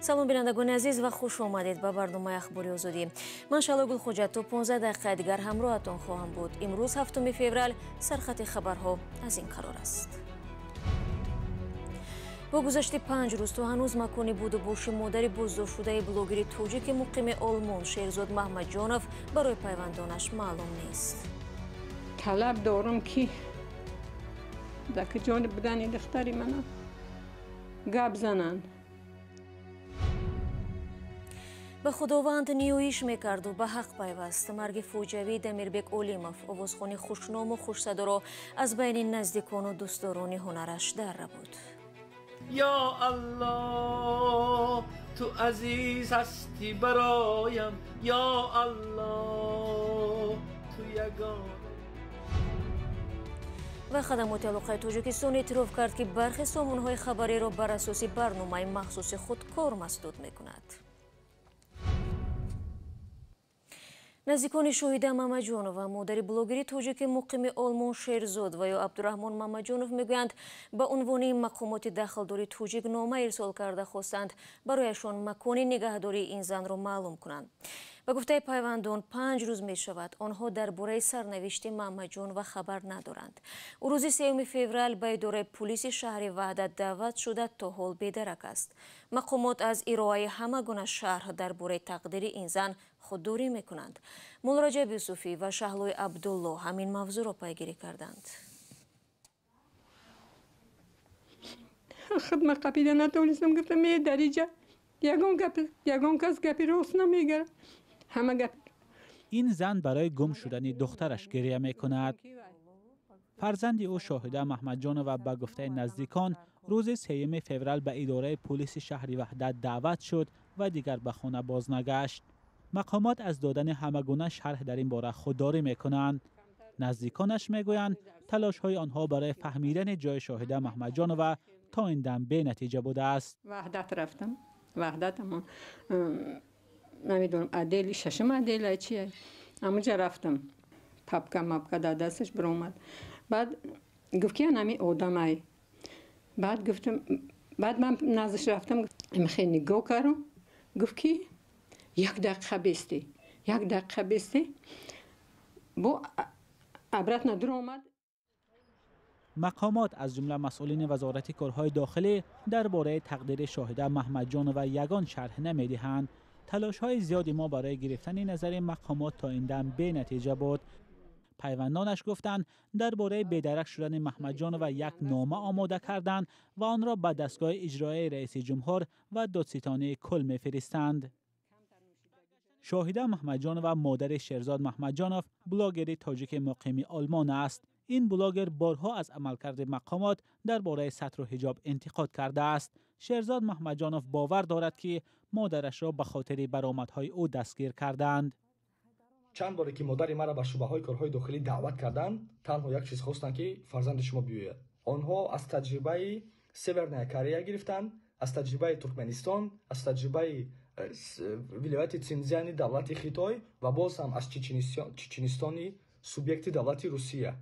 Салом, бинандагони азиз, ва хуш омадед ба барномаи Ахбори Озодӣ. Ман Шаҳло Гулхоҷа то 15 дақиқаи дигар ҳамроҳатон хоҳам буд. Имрӯз 7 феврал, сархати хабарҳо аз ин қарор аст. Бо гузашти 5 рӯз то ҳанӯз макони буду боши модари боздоштшудаи блогери тоҷики муқими Олмон Шерзод Маҳмадҷонов барои пайвандонаш маълум нест. Талаб дорам, ки дар куҷо будани духтари мана гап зананд. Ба Худованд ниёиш мекарду ба ҳақ пайваст. Марги фоҷиавии Дамирбек Олимов, овозхони хушному хушсадоро аз байни наздикону дӯстдорони ҳунараш дарра буд. Ё Аллоҳ, ту азиз ҳастӣ бароям, ё Аллоҳ, ту ягона. Ва хадамоти алоқаи Тоҷикистон эътироф кард, ки бархе сомонҳои хабариро бар асоси барномаи махсуси худкор масдуд мекунад. Наздикони Шоҳида Мамаҷонова, модари блогери тоҷики муқими Олмон Шерзод ва ё Абдураҳмон Мамаҷонов мегӯянд, ба унвони мақомоти дахлдори тоҷик нома ирсол карда хостанд барояшон макони нигаҳдории ин занро маълум кунанд. Ба гуфтаи пайвандон, 5 рӯз мешавад онҳо дар бораи сарнавишти Мамаҷонова хабар надоранд. Ӯ рӯзи 3 феврал ба идораи пулиси шаҳри Ваҳдат даъват шуда, то ҳол бедарак аст. Мақомот аз ироаи ҳама гуна шарҳ дар бораи тақдири ин зан худдорӣ мекунанд. Муллораҷаб Юсуфӣ ва Шаҳлои Абдулло ҳамин мавзӯъро пайгирӣ карданд. Хидмат қапида натавонистам, гуфтам е дариҷа ягон кас гапи рост намегӯяд. Ин зан барои гум шудани духтараш гиря мекунад. Фарзанди ӯ Шоҳида Маҳмадҷонова ба гуфтаи наздикон рӯзи 3 феврал ба идораи пулиси шаҳри Ваҳдат даъват шуд ва дигар ба хона боз нагашт. Мақомот аз додани ҳамагуна шарҳ дар ин бора худдорӣ мекунанд. Наздиконаш мегӯянд, талошҳои онҳо барои фаҳмидани ҷои Шоҳида Маҳмадҷонова то ин дам бенатиҷа будааст. Ваҳдат рафтам, Ваҳдат ҳамон намедонам отдели шашум, отдела чие, ҳамонҷа рафтам, папка мапка дар дасташ биромад. Баъд гуфт, ки ҳами одамай. Баъд гуфтам, баъд ман наздаш рафтам, хеле нигоҳ кардам, гуфт, ки як дақиқа бести, як дақиқа бести, бо обратно дуромад. Мақомот аз ҷумла масъулини Вазорати корҳои дохилӣ дар бораи тақдири Шоҳида Маҳмадҷонова ягон шарҳ намедиҳанд. Талошҳои зиёди мо барои гирифтани назари мақомот то ин дам бенатиҷа буд. Пайвандонаш гуфтанд, дар бораи бедарак шудани Маҳмадҷонова як нома омода карданд ва онро ба дастгоҳи иҷроияи раиси ҷумҳур ва додситонии кул мефиристанд. Шоҳида Маҳмадҷонова модари Шерзод Маҳмадҷонов, блогери тоҷики муқими Олмон аст. Ин блогер борҳо аз амалкарди мақомот дар бораи сатру ҳиҷоб интиқод кардааст. Шерзод Маҳмадҷонов бовар дорад, ки модарашро ба хотири баромадҳои ӯ дастгир карданд. Чанд боре ки модари маро ба шӯъбаҳои корҳои дохилӣ даъват карданд, танҳо як чиз хостанд, ки фарзанди шумо биёяд. Онҳо аз таҷрибаи Северная Корея гирифтанд, аз таҷрибаи Туркманистон, аз таҷрибаи вилояти Цинзяни давлати Хитой ва боз ҳам аз Чеченистони субъекти давлати Русия.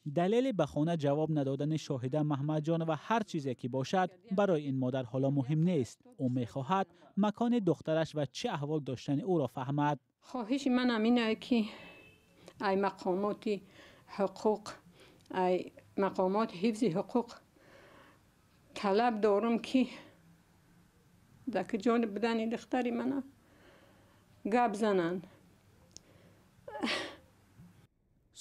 Далели ба хона ҷавоб надодани Шоҳида Маҳмадҷонова ҳар чизе ки бошад, барои ин модар ҳоло муҳим нест. Ӯ мехоҳад макони духтараш ва чӣ аҳвол доштани ӯро фаҳмад. Хоҳиши манам ин ае, ки ай мақомоти ҳуқуқ, ай мақомоти ҳифзи ҳуқуқ талаб дорам, ки дар куҷо будани духтари мана гап зананд.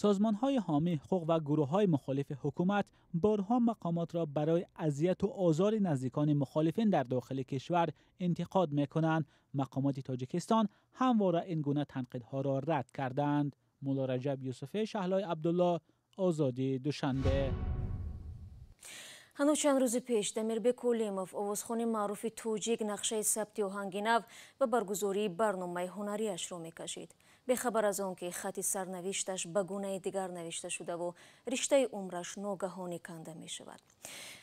Созмонҳои ҳомии ҳуқуқ ва гурӯҳҳои мухолифи ҳукумат борҳо мақомотро барои азияту озори наздикони мухолифин дар дохили кишвар интиқод мекунанд. Мақомоти Тоҷикистон ҳамвора ин гуна танқидҳоро рад кардаанд. Муллораҷаб Юсуфӣ, Шаҳлои Абдулло, Озодӣ, Душанбе. Ҳанӯз чанд рӯзи пеш Дамирбек Олимов, овозхони маъруфи тоҷик, нақшаи сабти оҳанги нав ва баргузории барномаи ҳунариашро мекашид. Бехабар аз он ки хати сарнавишташ ба гунаи дигар навишта шудаву риштаи умраш ногаҳонӣ канда мешавад.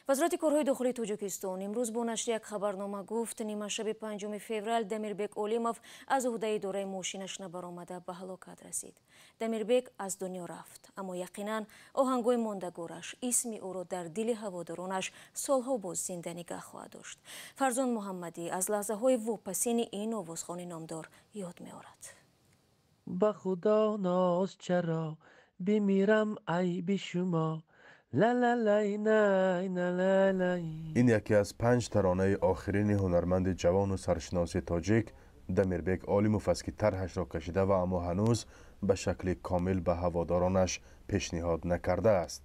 Вазорати корҳои дохилии Тоҷикистон имрӯз бо нашри як хабарнома гуфт, нимашаби 5 феврал Дамирбек Олимов аз уҳдаи идораи мошинаш набаромада ба ҳалокат расид. Дамирбек аз дунё рафт, аммо яқинан оҳангҳои мондагораш исми ӯро дар дили ҳаводоронаш солҳо боз зинда нигаҳ хоҳад дошт. Фарзон Муҳаммадӣ аз лаҳзаҳои вопасини ин овозхони номдор ёд меорад. Ба Худо ноз чаро бимирам айби шумо. Ин яке аз панҷ таронаи охирини ҳунарманди ҷавону саршиноси тоҷик Дамирбек Олимов аст, ки тарҳашро кашида ва аммо ҳанӯз ба шакли комил ба ҳаводоронаш пешниҳод накардааст.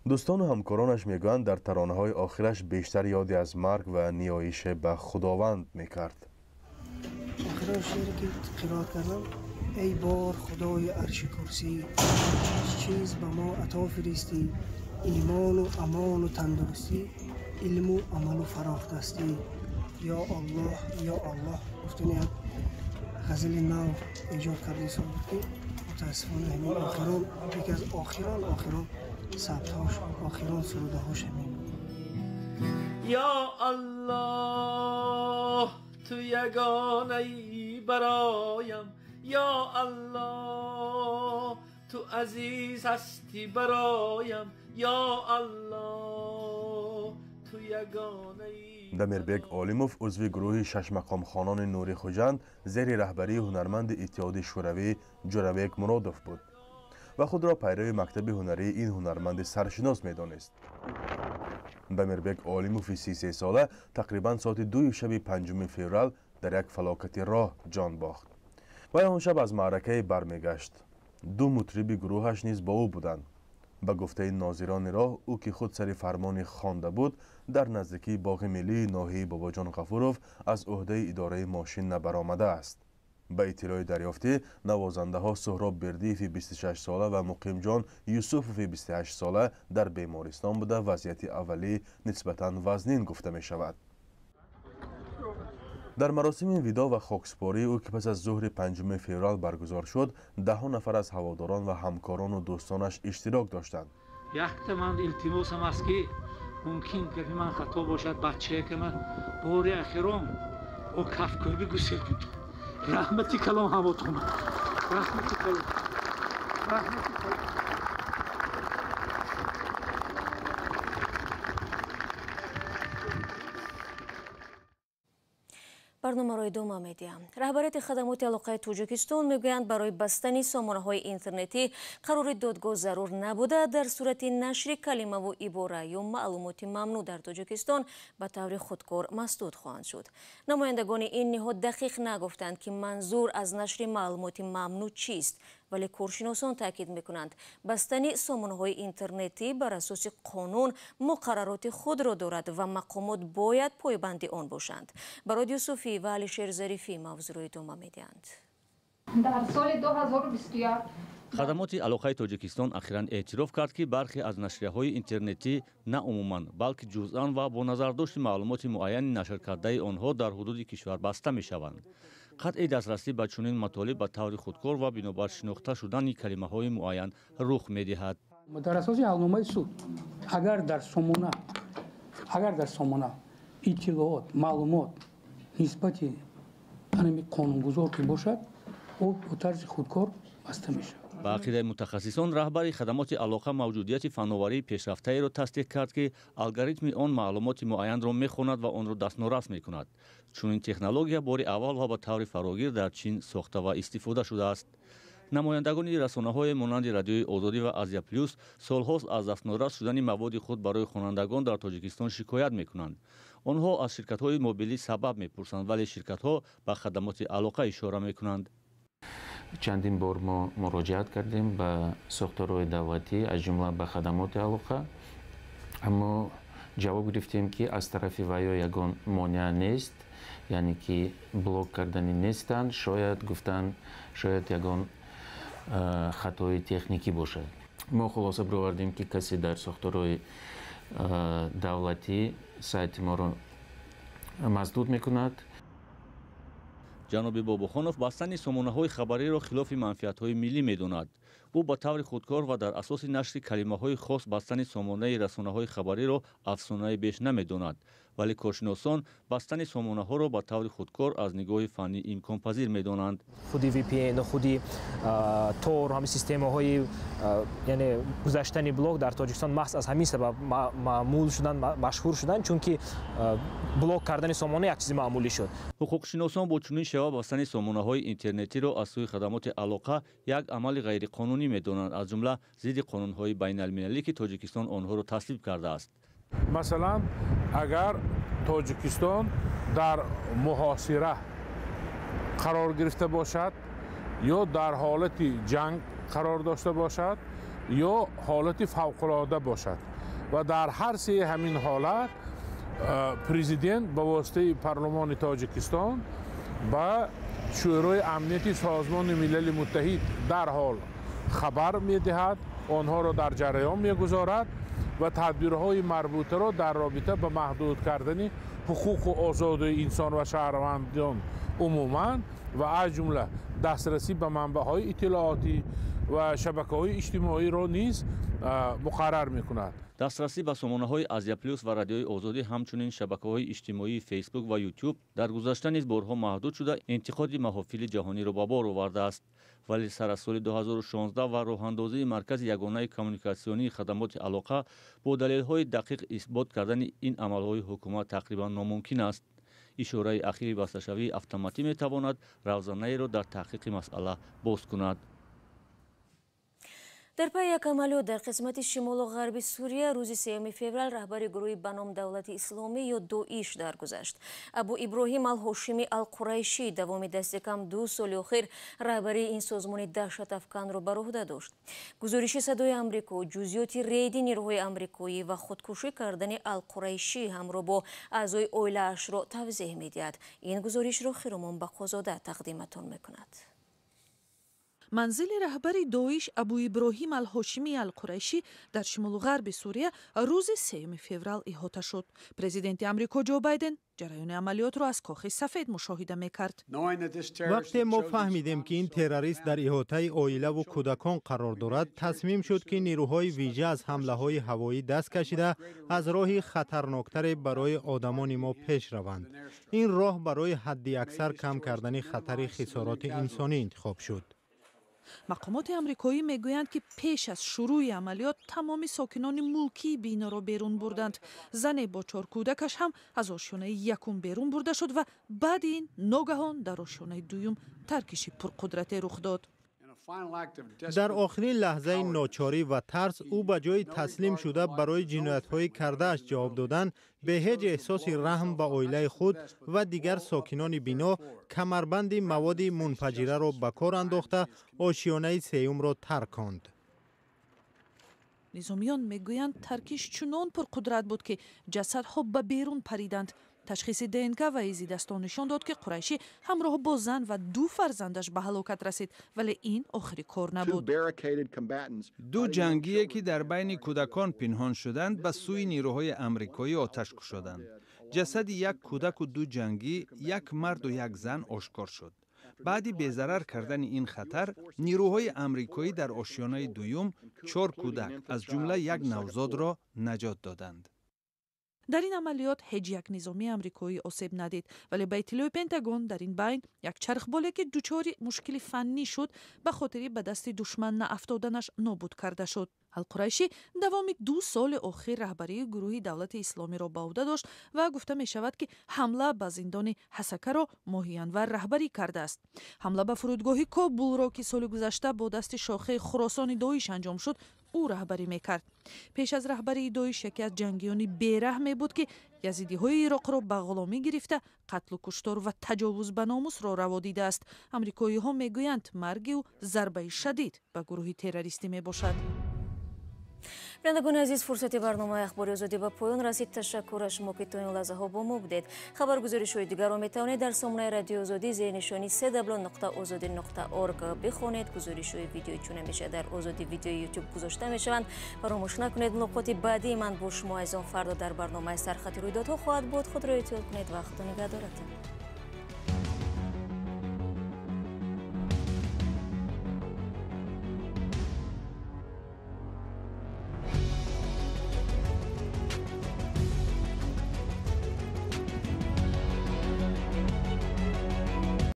Дӯстону ҳамкоронаш мегӯянд, дар таронаҳои охираш бештар ёде аз марг ва ниёише ба Худованд мекард. Охирон шеъре ки қироат кардам: эй бор Худои арши курсӣ, чиз ба мо ато фиристӣ, имону амону тандурустӣ, илму амалу фарохдастӣ, ё Аллоҳ, ё Аллоҳ. Гуфтани як ғазали нав эҷод карда сол буд, ки мутаассифона ҳамин охирон, яке аз охирон сабтҳош, охирон сурудаҳош ҳамин буд. Ё Аллоҳ, ту ягонаӣ бароям, ё Аллоҳ, ту азиз ҳастӣ бароям, ё Аллоҳ, ту ягонаӣ. Дамирбек Олимов узви гурӯҳи шашмақомхонони Нури Хуҷанд зери раҳбарии ҳунарманди Иттиҳоди Шӯравӣ Ҷӯрабек Муродов буд ва худро пайрави мактаби ҳунарии ин ҳунарманди саршинос медонист. Дамирбек Олимови 33сола тақрибан соати 2 шаби 5 феврал дар як фалокати роҳ ҷон бохт. Вай он шаб аз маъракае бармегашт. Ду мутриби гурӯҳаш низ бо ӯ буданд. Ба гуфтаи нозирони роҳ, ӯ ки худ сари фармони хонда буд, дар наздикии боғи миллии ноҳияи Бобоҷон Ғафуров аз ӯҳдаи идораи мошин набаромадааст. Ба иттилои дарёфтӣ, навозандаҳо Суҳроб Бердиеви 26сола ва Муқимҷон Юсуфови 28сола дар бемористон буда, вазъияти аввалӣ нисбатан вазнин гуфта мешавад. Дар маросими видо ва хокспории ӯ, ки пас аз зуҳри 5 феврал баргузор шуд, даҳо нафар аз ҳаводорон ва ҳамкорону дӯстонаш иштирок доштанд. Якта ман илтимосам аст, ки мумкин гапи ман хато бошад, бачае ки ман бори ахирон бо кафкӯбӣ гусел буд. Раҳмати калом ҳавотон, раҳмати калом, раҳмати калом. Барномаро идома медиҳам. Раҳбарияти хадамоти алоқаи Тоҷикистон мегӯянд, барои бастани сомонаҳои интернетӣ қарори додгоҳ зарур набуда, дар сурати нашри калимаву ибора ё маълумоти мамнӯъ дар Тоҷикистон ба таври худкор масдуд хоҳанд шуд. Намояндагони ин ниҳод дақиқ нагуфтанд, ки манзур аз нашри маълумоти мамнӯъ чист, вале коршиносон таъкид мекунанд, бастани сомонаҳои интернетӣ бар асоси қонун муқаррароти худро дорад ва мақомот бояд пойбанди он бошанд. Барод Юсуфӣ ва Алишер Зарифӣ мавзӯъро идома медиҳанд. Дар соли 2021 хадамоти алоқаи Тоҷикистон ахиран эътироф кард, ки бархе аз нашрияҳои интернетӣ на умуман, балки ҷузъан ва бо назардошти маълумоти муайяни нашркардаи онҳо дар ҳудуди кишвар баста мешаванд. Қатъи дастрасӣ ба чунин матолиб ба таври худкор ва бинобар шинохта шудани калимаҳои муайян рух медиҳад. Дар асоси ҳалномаи суд, агар дар сомона иттилоот, маълумот нисбати ҳамин қонунгузор ки бошад, ӯ бо тарзи худкор баста мешавад. Ба ақидаи мутахассисон, раҳбари хадамоти алоқа мавҷудияти фановарии пешрафтаеро тасдиқ кард, ки алгоритми он маълумоти муайянро мехонад ва онро дастнорас мекунад. Чунин технология бори аввал ва ба таври фарогир дар Чин сохта ва истифода шудааст. Намояндагони расонаҳое монанди Радиои Озодӣ ва Азия Плюс солҳост аз дастнорас шудани маводи худ барои хонандагон дар Тоҷикистон шикоят мекунанд. Онҳо аз ширкатҳои мобилӣ сабаб мепурсанд, вале ширкатҳо ба хадамоти алоқа ишора мекунанд. Чандин бор мо муроҷиат кардем ба сохторҳои давлатӣ, аз ҷумла ба хадамоти алоқа, аммо ҷавоб гирифтем, ки аз тарафи ваё ягон монеа нест, яъне ки блок кардани нестанд, шояд гуфтанд, шояд ягон хатои техникӣ бошад. Мо хулоса бировардем, ки касе дар сохторҳои давлатӣ сайти моро масдуд мекунад. Ҷаноби Бобохонов бастани сомонаҳои хабариро хилофи манфиатҳои миллӣ медонад. Ӯ ба таври худкор ва дар асоси нашри калимаҳои хос бастани сомонаи расонаҳои хабариро афсонаи беш намедонад, вале коршиносон бастани сомонаҳоро ба таври худкор аз нигоҳи фаннӣ имконпазир медонанд. Худи VPN, худи Tor, ҳамин системаҳои яъне гузаштани блок дар Тоҷикистон маҳз аз ҳамин сабаб маъмул шуданд, машҳур шуданд, чунки блок кардани сомона як чизи маъмулӣ шуд. Ҳуқуқшиносон бо чунин шева бастани сомонаҳои интернетиро аз сӯи хадамоти алоқа як амали ғайриқонунӣ медонанд, аз ҷумла зидди қонунҳои байналмилалӣ, ки Тоҷикистон онҳоро тасвиб кардааст. Масалан, агар Тоҷикистон дар муҳосира қарор гирифта бошад ё дар ҳолати ҷанг қарор дошта бошад ё ҳолати фавқулода бошад ва дар ҳар сеи ҳамин ҳолат президент ба воситаи парлумони Тоҷикистон ба Шӯрои амнияти Созмони Милали Муттаҳид дарҳол хабар медиҳад, онҳоро дар ҷараён мегузорад ва тадбирҳои марбутаро дар робита ба маҳдуд кардани ҳуқуқу озодии инсон ва шаҳрвандон умуман ва аз ҷумла дастрасӣ ба манбаъҳои иттилоотӣ ва шабакаҳои иҷтимоиро низ муқаррар мекунад. Дастрасӣ ба сомонаҳои Азия Плюс ва Радиои Озодӣ, ҳамчунин шабакаҳои иҷтимоии Фейсбук ва Ютуб дар гузашта низ борҳо маҳдуд шуда, интиқоди маҳофили ҷаҳониро ба бор овардааст. Вале сар аз соли 2016 ва роҳандозии Маркази ягонаи коммуникатсионии хадамоти алоқа бо далелҳои дақиқ исбот кардани ин амалҳои ҳукумат тақрибан номумкин аст. Ишораи ахири басташавии автоматӣ метавонад равзанаеро дар таҳқиқи масъала боз кунад. Дар пайи як амалиёт дар қисмати шимолу ғарби Сурия рӯзи 3 феврал раҳбари гурӯҳи ба ном Давлати Исломӣ ё Доиш даргузашт. Абу Иброҳим Алҳошимӣ Алқурайшӣ давоми дасти кам 2 соли охир раҳбарии ин созмони даҳшатафканро бар уҳда дошт. Гузориши Садои Амрико ҷузъиёти рейди нерӯҳои амрикоӣ ва худкушӣ кардани Алқурайшӣ ҳамроҳ бо аъзои оилаашро тавзеҳ медиҳад. Ин гузоришро Хиромон Бақозода тақдиматон мекунад. Манзили раҳбари Доиш Абу Иброҳим Алҳошимӣ Алқурайшӣ дар шимолу ғарби Сурия рӯзи 3 феврал иҳота шуд. Президенти Амрико Ҷо Байден ҷараёни амалиётро аз Кохи Сафед мушоҳида мекард. Вақте мо фаҳмидем, ки ин террорист дар иҳотаи оилаву кӯдакон қарор дорад, тасмим шуд, ки нерӯҳои вижа аз ҳамлаҳои ҳавоӣ даст кашида аз роҳи хатарноктаре барои одамони мо пеш раванд. Ин роҳ барои ҳадди аксар кам кардани хатари хисороти инсонӣ интихоб шуд. Мақомоти амрикоӣ мегӯянд, ки пеш аз шурӯи амалиёт тамоми сокинони мулкии биноро берун бурданд. Зане бо 4 кӯдакаш ҳам аз ошёнаи якум берун бурда шуд ва баъди ин ногаҳон дар ошёнаи дуюм таркиши пурқудрате рух дод. Дар охирин лаҳзаи ночорӣ ва тарс ӯ ба ҷои таслим шуда барои ҷиноятҳои кардааш ҷавоб додан бе ҳеҷ эҳсоси раҳм ба оилаи худ ва дигар сокинони бино камарбанди маводи мунфаҷираро ба кор андохта ошёнаи сеюмро тарконд. Низомиён мегӯянд, таркиш чунон пурқудрат буд, ки ҷасадҳо ба берун париданд. Ташхиси ДНК ва изи дастон нишон дод, ки Қурайшӣ ҳамроҳ бо зан ва 2 фарзандаш ба ҳалокат расид, вале ин охири кор набуд. 2 ҷангие, ки дар байни кӯдакон пинҳон шуданд, ба сӯи нерӯҳои амрикоӣ оташ кушоданд. Ҷасади як кӯдаку 2 ҷангӣ, як марду як зан ошкор шуд. Баъди безарар кардани ин хатар, нерӯҳои амрикоӣ дар ошёнаи дуюм 4 кӯдак, аз ҷумла як навзодро наҷот доданд. Дар ин амалиёт ҳеҷ як низомии амрикоӣ осеб надид, вале ба иттилои Пентагон дар ин байн як чархболе, ки дучори мушкили фаннӣ шуд, ба хотири ба дасти душман наафтоданаш нобуд карда шуд. Алқурайшӣ давоми 2 соли охир раҳбарии гурӯҳи Давлати Исломиро ба уҳда дошт ва гуфта мешавад, ки ҳамла ба зиндони Ҳасакаро моҳи январ раҳбарӣ кардааст. Ҳамла ба фурудгоҳи Кобулро, ки соли гузашта бо дасти шохаи Хуросони Доиш анҷом шуд, ӯ раҳбарӣ мекард. Пеш аз раҳбарии Доиш яке аз ҷангиёни бераҳме буд, ки язидиҳои Ироқро ба ғуломӣ гирифта, қатлу куштор ва таҷовуз ба номусро раво дидааст. Амрикоиҳо мегӯянд, марги ӯ зарбаи шадид ба гурӯҳи террористӣ мебошад. Бинандагони азиз, фурсати барномаи Ахбори Озодӣ ба поён расид. Ташаккур аз шумо, ки то ин лаҳзаҳо бо мо будед. Хабаргузоришҳои дигарро метавонед дар сомонаи Радиои Озодӣ зери нишони cw.ozodi.org бихонед. Гузоришҳои видеои чун ҳамеша дар Озодӣ видеои Ютуб гузошта мешаванд. Фаромӯш накунед, мулоқоти баъдии ман бо шумо азизон фардо дар барномаи Сархати рӯйдодҳо хоҳад буд. Худро эҳтиёт кунед ва худо нигаҳдоратон.